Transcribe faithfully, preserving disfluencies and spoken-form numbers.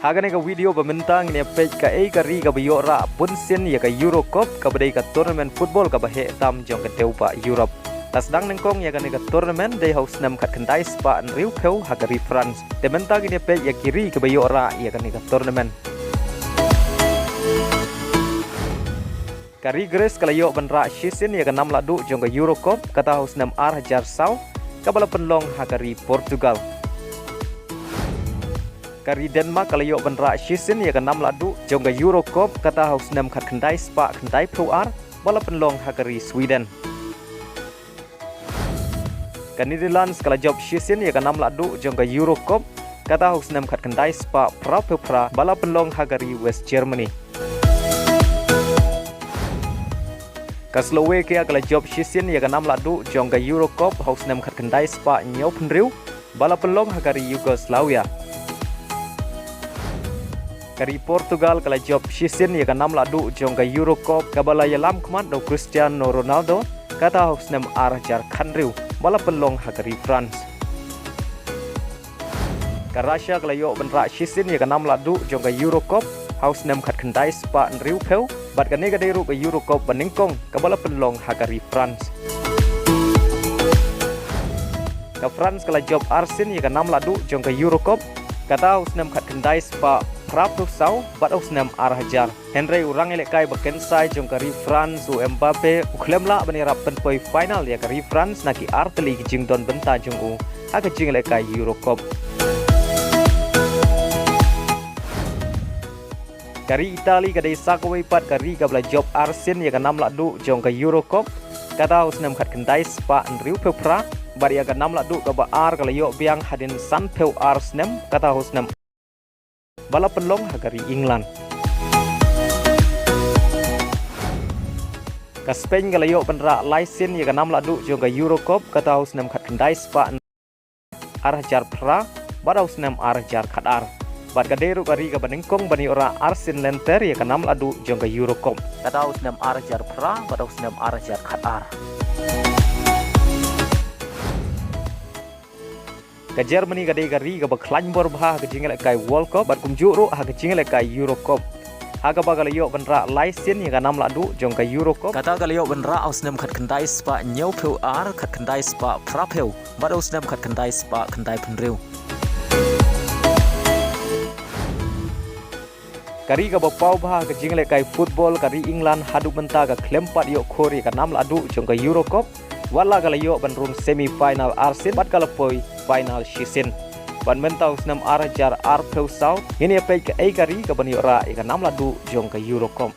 Ha kane ka video ba mynta ngin ïa peit kaei ka ri kaba ïoh rah bunsien ïa ka Euro Cup kaba dei ka tournament football kaba heh tam jong ka dewbah Europe. La sdang nyngkong ïa kane ka tournament dei ha u snem khatkhyndai spah hynriewphew ha ka ri France. Te mynta ngin ïa peit ïa ki ri kaba ïoh rah ïa kane ka tournament. Ka ri Greece ka la ïoh ban rah shisien ïa ka nam lahduh jong ka Euro Cup kata ha u snem ar hajar saw, kaba la pynlong ha ka ri Portugal. Ka ri Denmark ka la ïoh ban rah shisien ïa ka nam lahduh jong ka Euro Cup kata ha u snem khatkhyndai spah khyndaiphew ar, ba la pynlong ha ka ri Sweden. Ka Netherlands ka la jop shisien ïa ka nam lahduh jong ka Euro Cup kata ha u snem khatkhyndai spah phraphew phra, ba la pynlong ha ka ri West Germany. Ka Slovakia ka la jop shisien ïa ka nam lahduh jong ka Euro Cup ha u snem khatkhyndai spah hynñiewphew hynriew, ba la pynlong ha ka ri Yugoslavia. Ka ri Portugal ka la jop shisien ïa ka nam lahduh jong ka Euro Cup kaba la ïalam khmat da u Cristiano Ronaldo kata ha u snem ar hajar khathynriew, ba la pynlong ha ka ri France. Ka Russia ka la ïoh ban rah shisien ïa ka nam lahduh jong ka Euro Cup ha u snem khatkhyndai spah hynriewphew, bad kane ka dei ruh ka Euro Cup ba nyngkong kaba la pynlong ha ka ri France. Ka France ka la jop arsien ïa ka nam lahduh jong ka Euro Cup kata ha u snem khatkhyndai spah phraphew saw bad ha u snem ar hajar. Hynrei u rangïalehkai ba kynsai jong ka ri France u Mbappe u khlem lah ban ïarap pynpoi final ïa ka ri France na ki artylli ki jingdon bynta jong u ha ka jingïalehkai Euro Cup. Ka ri Italy ka dei sa kawei pat ka ri kaba la jop arsien ïa ka nam lahduh jong ka Euro Cup kata ha u snem khatkhyndai spah hynriewphew phra, bad ïa ka nam lahduh kaba ar ka la ïoh biang hadien sanphew ar snem kata ha u snem ba la pynlong ha ka ri England. Ka Spain ka la ïoh ban rah laisien ïa ka nam lahduh jong ka Euro Cup kata ha u snem khatkhyndai spah ar hajar phra bad ha u snem ar hajar khatar. Bad ka dei ruh ka ri kaba nyngkong ban ïoh rah arsien lynter ïa ka nam lahduh jong ka Euro Cup kata ha u snem ar hajar phra bad ha u snem ar hajar khatar. Ka Germany ka dei ka ri kaba khlaiñ bor bha ha ka jingïalehkai World Cup bad kumjuh ruh ha ka jingïalehkai Euro Cup, ha kaba ka la ïoh ban rah laisien ïa ka nam lahduh jong ka Euro Cup kata ka la ïoh ban rah ha u snem khatkhyndai spah hynñiewphew ar, khatkhyndai spah phraphew bad ha u snem khatkhyndai spah khyndaiphew hynriew. Ka ri kaba paw bha ha ka jingïalehkai football ka ri England haduh mynta ka khlem pat ïoh khur ïa ka nam lahduh jong ka Euro Cup, watla ka la ïoh ban rung semi final arsien bad ka la poi final shisien. Bad mynta ha u snem ar hajar arphew saw ngin ïa peit kaei ka ri kaban ïoh rah ïa ka nam lahduh jong ka Euro Cup.